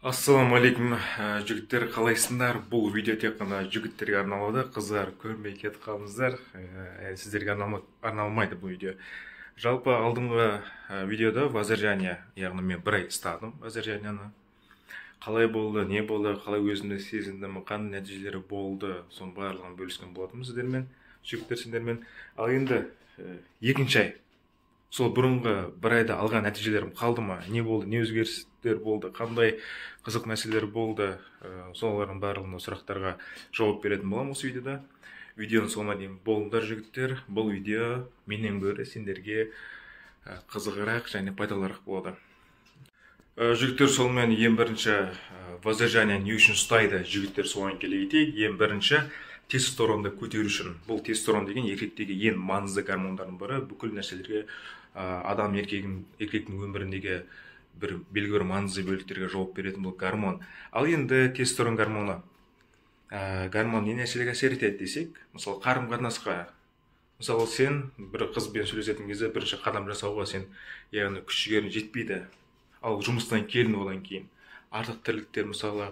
Ассалаумағалейкум, жігіттер, қалайсыңдар? Бұл видео тек қана жігіттерге арналады. Қыздар, көрмей кетіп қалдыңыздар, сіздерге арналмайды бұл видео. Жалпы алдыңғы видеода воздержание, яғни мен бір ай ұстадым воздержанияны. Қалай болды, не болды, қалай өзімді сезіндім, қандай нәтижелері болды, соның барлығын бөліскен болатынмын сіздермен, жігіттер, сендермен. Ал енді екінші ай, сол бұрынғы бір айда алған нәтижелерім қалды ма, не болды, не өзгерістер болды, қандай қызық нәрселер болды, солардың барлығына сұрақтарға жауап беретін боламын осы видеода. Видеоның соңына дейін болыңдар, жігіттер. Бұл видео менен гөрі сендерге қызығырақ және пайдалырақ болады. Жігіттер, сонымен ең бірінші воздержание не үшін ұстайды, жігіттер, соған келе кетейік. Ең бірінші тестостеронды көтеру үшін. Бұл тестостерон деген еркектегі ең маңызды гормондардың бірі. Бүкіл нәрселерге, адам еркектің өміріндегі бір белгілі бір маңызды бөліктерге жауап беретін бұл гормон. Ал енді тестостерон гормоны, гормон не нәрселерге әсер етеді десек, мысалы, қарым қатынасқа. Мысалы, сен бір қызбен сөйлесетін кезде бірінші қадам жасауға сен, яғни, күш жігерің жетпейді. Ал жұмыстан келдің, одан кейін артық тірліктер, мысалы,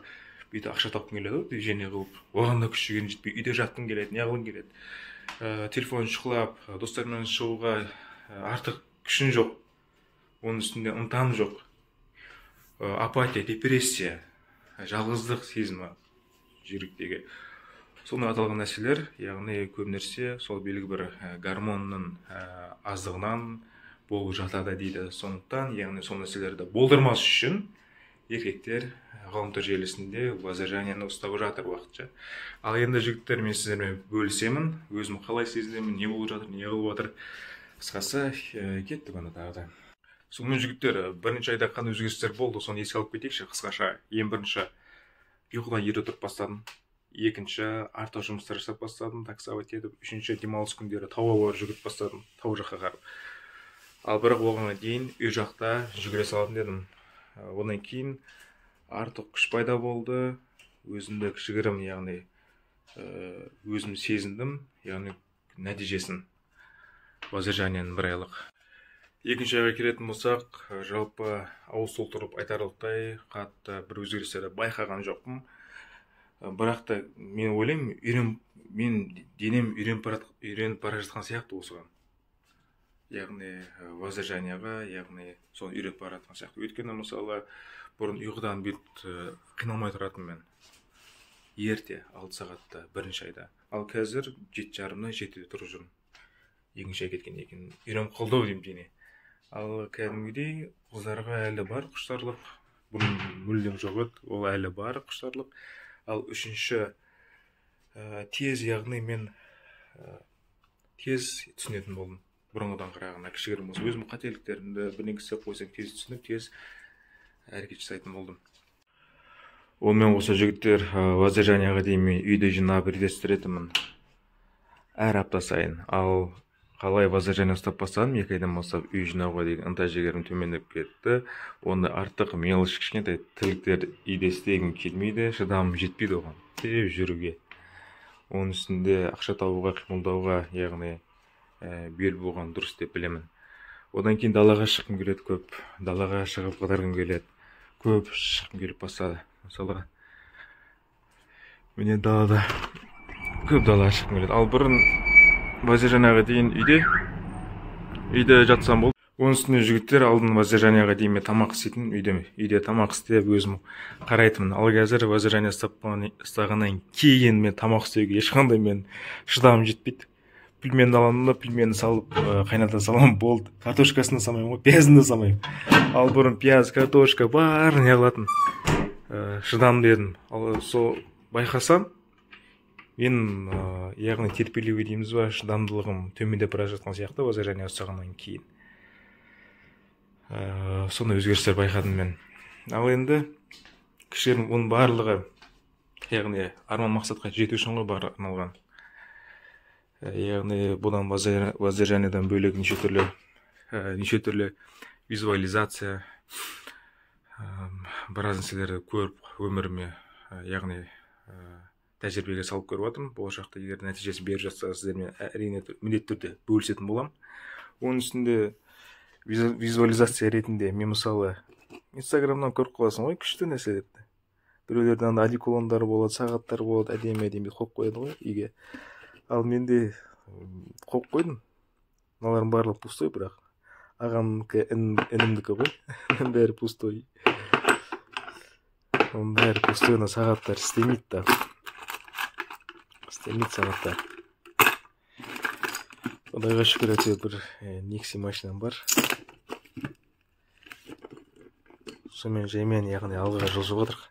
бүйтіп ақша тапқың келеді ғой, движение қылып, оған да күш жігерің жетпей, үйде жатқың келеді, не қылғың келеді, телефон шұқылап, достармен шығуға артық күшің жоқ, оның үстінде ынтаң жоқ, апатия, депрессия, жалғыздық сезімі жүректегі. Сондай аталған нәрселер, яғни көп нәрсе сол белгілі бір гормонның аздығынан болып жатады дейді. Сондықтан, яғни, сол нәрселерді болдырмас үшін еркектер ғаламтор желісінде воздержанияны ұстап жатыр уақытша. Ал енді, жігіттер, мен сіздермен бөлісемін, өзім қалай сезінемін, не болып жатыр, не қылып жатыр, қысқасы, кеттік онда тағы да. Сонымен, жігіттер, бірінші айда қандай өзгерістер болды, соны еске алып кетейікші қысқаша. Ең бірінші, ұйқыдан ерте тұрып бастадым. Екінші, артық жұмыстар жасап бастадым, таксовать етіп. Үшінші, демалыс күндері тауға барып жүгіріп бастадым, тау жаққа қарап. Ал бірақ оған дейін үй жақта жүгіре салатын едім. Одан кейін артық күш пайда болды, өзімді кішігірім, яғни, өзім сезіндім, яғни, нәтижесін воздержанияның бір айлық. Екінші айға келетін болсақ, жалпы ауыз толтырып айтарлықтай қатты бір өзгерістерді байқаған жоқпын. Бірақ та мен ойлаймын, мен денем үйреніп бара жатқан сияқты осыған, яғни, воздержанияға, яғни, соны үйреніп бара жатқан сияқты. Өйткені, мысалы, бұрын ұйқыдан бүйтіп қиналмай тұратынмын мен ерте 6 сағатта бірінші айда. Ал қазір 7:30-да, 7-де тұрып жүрмін. Екінші ай кеткеннен кейін үйреніп қалды ау деймін дене. Ал кәдімгідей қыздарға әлі бар құштарлық, бұрын мүлдем жоқ еді, ол әлі бар құштарлық. Ал үшінші, тез, яғни, мен тез түсінетін болдым бұрынғыдан қарағанда. Кішігірім болса, өзімнің қателіктерімді, бірдеңе істеп қойсам, тез түсініп, тез әрекет жасайтын болдым. Онымен қоса, жігіттер, воздержанияға дейін мен үйді жинап, реттестіретінмін әр апта сайын. Ал қалай воздержание ұстап бастадым, 2 айдан бастап үй жинауға деген ынта жігерім төмендеп кетті. Ондай артық мелочь, кішкентай тірліктер үйде істегім келмейді, шыдамым жетпейді оған істеп жүруге. Оның үстінде ақша табуға, қимылдауға, яғни, бел буған дұрыс деп білемін. Одан кейін далаға шыққым келеді көп, далаға шығып қыдырғым келеді, көп шыққым келіп бастады. Мысалға, міне, далада көп, далаға шыққым келеді. Ал бұрын воздержанияға дейін үйде жатсам болды. Оның үстіне, жігіттер, алдын воздержанияға дейін мен тамақ істейтінмін үйде, тамақ істеп, өзім қарайтынмын. Ал қазір воздержание ұстағаннан кейін мен тамақ істеуге ешқандай мен шыдамым жетпейді. Пельменді аламын да, пельменді салып, қайната саламын, болды. Картошкасын да салмаймын ғой, пиязын да салмаймын. Ал бұрын пияз, картошка, бәрін не қылатын, шыдамды едім. Ал сол байқасам, мен, яғни, терпеливый дейміз ба, шыдамдылығым төмендеп бара жатқан сияқты воздержание ұстағаннан кейін. Сондай өзгерістер байқадым мен. Ал енді кішігірім оның барлығы, яғни, арман мақсатқа жету үшін ғой бары арналған. Яғни, бұдан, воздержаниядан бөлек, неше түрлі визуализация, біраз нәрселерді көріп, өміріме, яғни, тәжірибеге салып көріп жатырмын. Болашақта егер нәтижесі беріп жатса, сіздермен, әрине, міндетті түрде бөлісетін боламын. Оның үстінде визуализация ретінде мен, мысалы, Инстаграмнан көріп қаласың ғой күшті нәрселерді. Біреулерде анда одеколондар болады, сағаттар болады, әдемі-әдемі қойып қояды ғой үйге. Ал менде қойып қойдым. Мыналардың барлығы пустой, бірақ ағамдікі, інімдікі ғой. Бәрі пустой. Оның бәрі пустой, ана сағаттар істемейді да. Істемейді сағаттар. Құдайға шүкір, әйтеуір бір Nexia машинам бар. Сонымен жаймен, яғни алға жылжып отырық.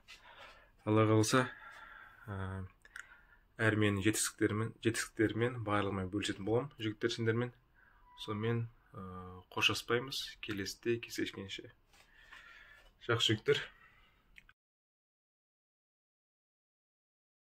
Алла қаласа, әр менің жетістіктеріммен барлығымен бөлісетін боламын, жігіттер, сендермен. Сонымен қоштаспаймыз, келесіде кездескенше. Жақсы, жігіттер.